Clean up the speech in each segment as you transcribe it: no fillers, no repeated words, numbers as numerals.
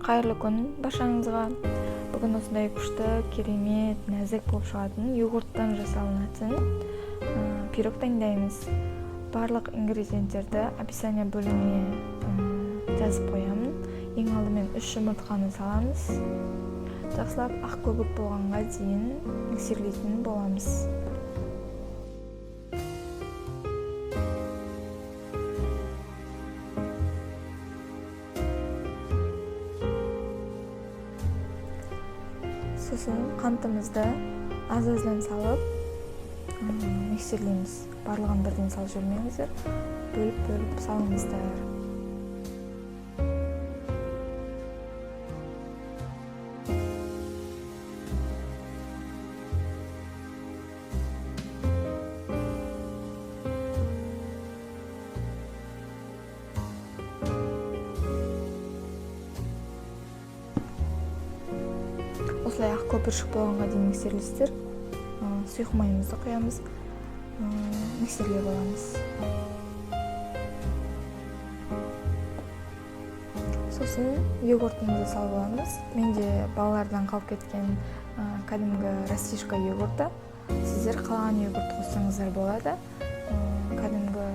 Қайырлы күн баршаңызға. Бүгін осындай күшті, керемет, нәзік болып шығатын йогурттан жасалынатын пирог дайындаймыз. Барлық ингредиенттерді описание бөліміне жазып қоямын. Ең алдымен 3 жұмыртқаны саламыз. Жақсылап ақ көбік болғанға дейін миксерлейтін боламыз. Сосын қантымызды аз-аздан салып миксерлейміз. Барлығын бірден салып жібермеңіздер, бөліп-бөліп салыңыздар. Осылай ақ көпіршік болғанға дейін миксерлейсіздер. Сұйық майымызды құямыз, миксерлеп аламыз. Сосын йогуртымызды салып аламыз. Менде балалардан қалып кеткен кәдімгі растишка йогурты. Сіздер қалаған йогурт қоссаңыздар болады. Кәдімгі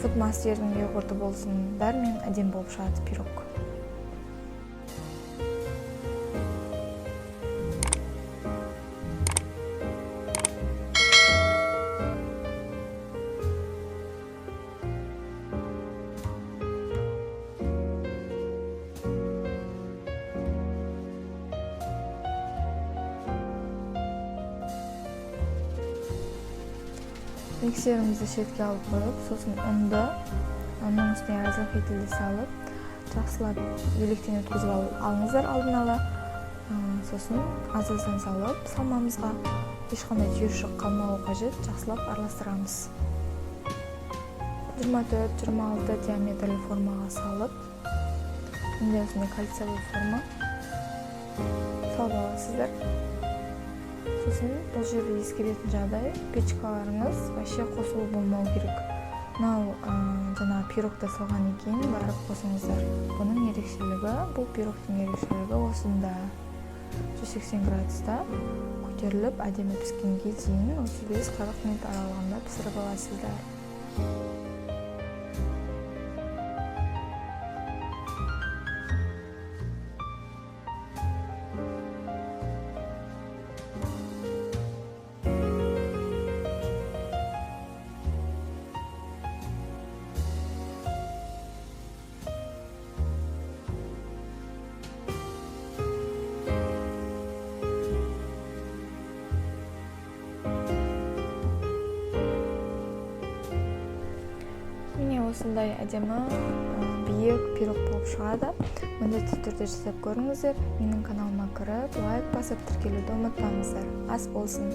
Фудмастердің йогурты болсын, бәрімен әдемі болып шығады пирог. Миксерімізді шетке алып қойып, сосын ұнды, оның үстіне разрыхлительді салып, жақсылап електен өткізіп алыңыздар алдын ала. Сосын аз-аздан салып, салмамызға ешқандай түйіршік қалмауы қажет, жақсылап араластырамыз. 24-26 диаметрлі формаға салып, мындай осындай кольцевой форма салып аласыздар. Сосын бұл жерде ескеретін жағдай, печкаларыңыз вообще қосылу болмау керек. Мынау жаңағы пирогты салғаннан кейін барып қосыңыздар. Бұның ерекшелігі, бұл пирогтың ерекшелігі осында 180 градуста көтеріліп, әдемі піскенге дейін 35-40 минут аралығында пісіріп аласыздар. Міне осындай әдемі биік пирог болып шығады. Міндетті түрде жасап көріңіздер. Менің каналыма кіріп, лайк басып, тіркелуді ұмытпаңыздар. Ас болсын!